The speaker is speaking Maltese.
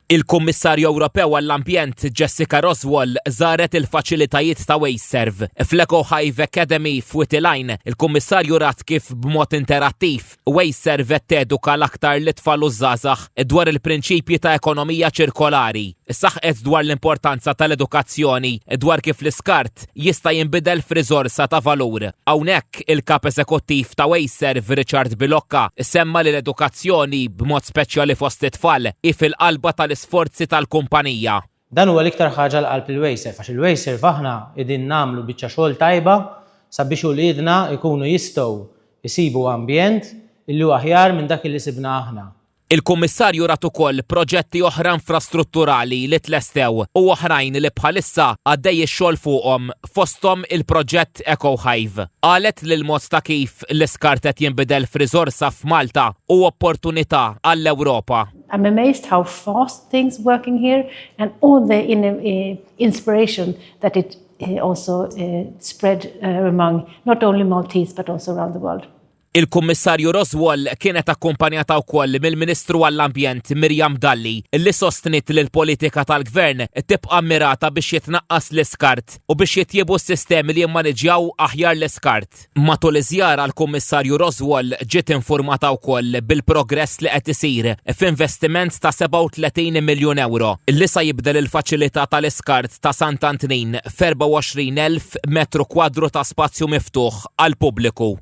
Il-Kummissarju Ewropew għall-Ambjent Jessica Roswall żaret il-faċilitajiet ta' WasteServ. Fl-Eco Hive Academy f'Wied il-Għajn, il-Kummissarju rat kif b'mod interattiv WasteServ qed teduka l-aktar lit-tfal u ż-żgħażagħ dwar il-prinċipji ta' ekonomija ċirkolari. Saħqet dwar l-importanza tal-edukazzjoni dwar kif l-iskart jista' jinbidel f'riżorsa ta' valur. Hawnhekk, il-Kap Eżekuttiv ta' WasteServ Richard Bilocca semma li l-edukazzjoni, b'mod speċjali fost it-tfal, hi fil-qalba tal-isforzi tal-kumpanija. Dan huwa l-iktar ħaġa għal qalb il-WasteServ għax il-WasteServ aħna qegħdin nagħmlu biċċa xogħol tajba sabiex uliedna jkunu jistgħu jsibu ambjent illi hu aħjar minn dak illi sibna aħna. Il-Kummissarju rat ukoll proġetti oħra infrastrutturali li tlestew u oħrajn li bħalissa għaddej ix-xogħol fuqhom fosthom il-proġett EcoHive. Qalet li l-mod ta' kif l-iskart qed jinbidel f'riżorsa f'Malta hu opportunità għall-Ewropa. I'm amazed how fast things working here and all the inspiration that it also spread among not only Maltese but also around the world. Il-Kummissarju Roswall kienet akkumpanjata wkoll mill-Ministru għall-Ambjent Miriam Dalli li sostniet li l-politika tal-Gvern tibqa' mmirata biex jitnaqqas l-iskart u biex jitjiebu s-sistemi li jimmaniġjaw aħjar l-iskart. Matul iż-żjara l-Kummissarju Roswall ġiet infurmata wkoll bil-progress li qed isir f'investiment ta' 37 miljun ewro li sa jibdel il-faċilità tal-iskart ta' Sant'Antnin f'24,000 metru kwadru ta' spazju miftuħ għall-pubbliku.